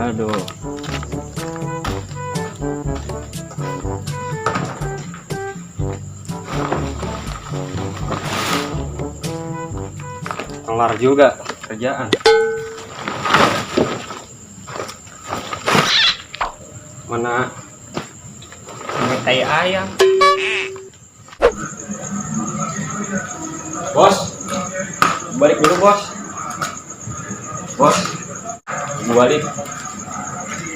Aduh. Kelar juga kerjaan. Mana kayak ayam. Bos, balik dulu bos. Bos, balik.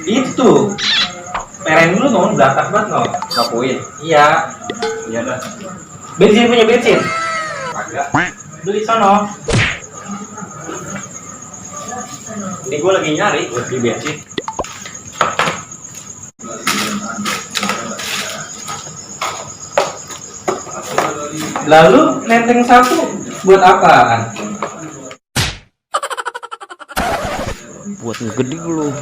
Itu peren dulu dong, berantak banget no. Ngakuin. Iya. Iya dah. Bensin punya bensin. Agak. Beli sono. Ini gue lagi nyari buat beli bensin. Lalu nenteng satu buat apaan? Buat ngegede lu.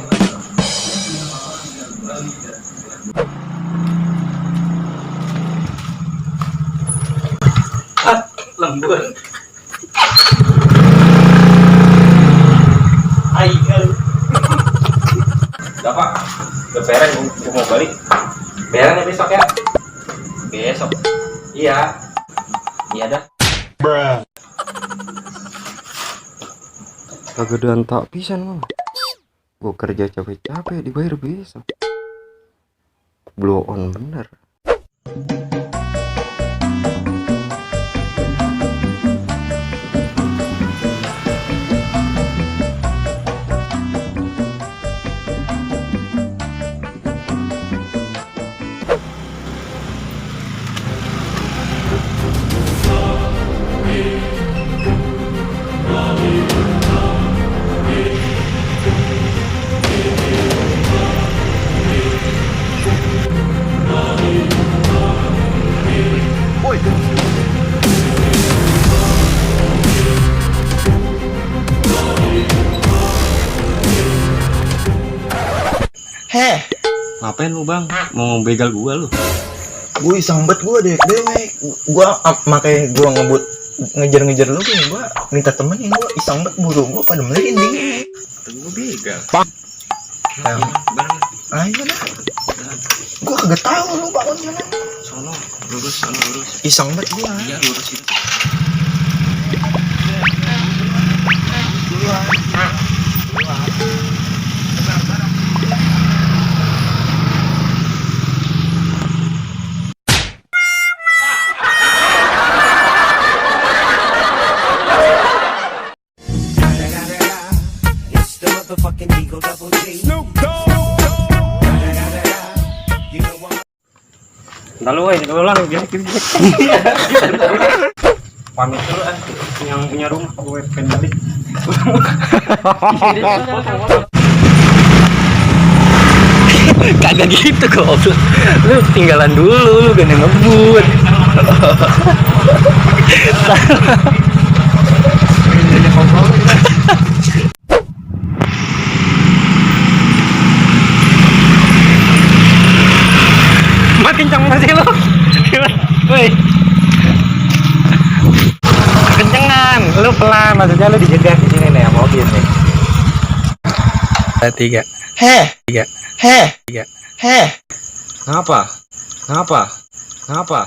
Lembut. Ayo. Udah pak, udah beren, gue mau balik. Beren ya besok ya? Besok. Iya. Iya dah. Kegedean tak pisan mah. Gue kerja capek-capek dibayar besok. Blow on bener. Heh, Ngapain lu bang? Mau begal gua lu? gue iseng bet gue deh, gue makanya gue ngebut ngejar lu nih, gue minta temenin, gue iseng bet buru gue pada merinding. Gue begal. Ya, ayo dah. Gue kagak tahu lu bangun jalan. Sono, lurus, sono lurus. Iseng bet gue. Iya lurus itu. Ntar lu ini ulang gini. Pamit dulu yang punya rumah gue pengen balik. Kagak gitu kok. Lu tinggalan dulu, lu gak ngebut. Makin kencang masih lo. Woi. Kencengan, lu pelan, maksudnya lu dijegat di sini nih sama mobil nih. Tiga. Heh, Tiga. heh, Tiga. heh. Kenapa? Kenapa? Kenapa?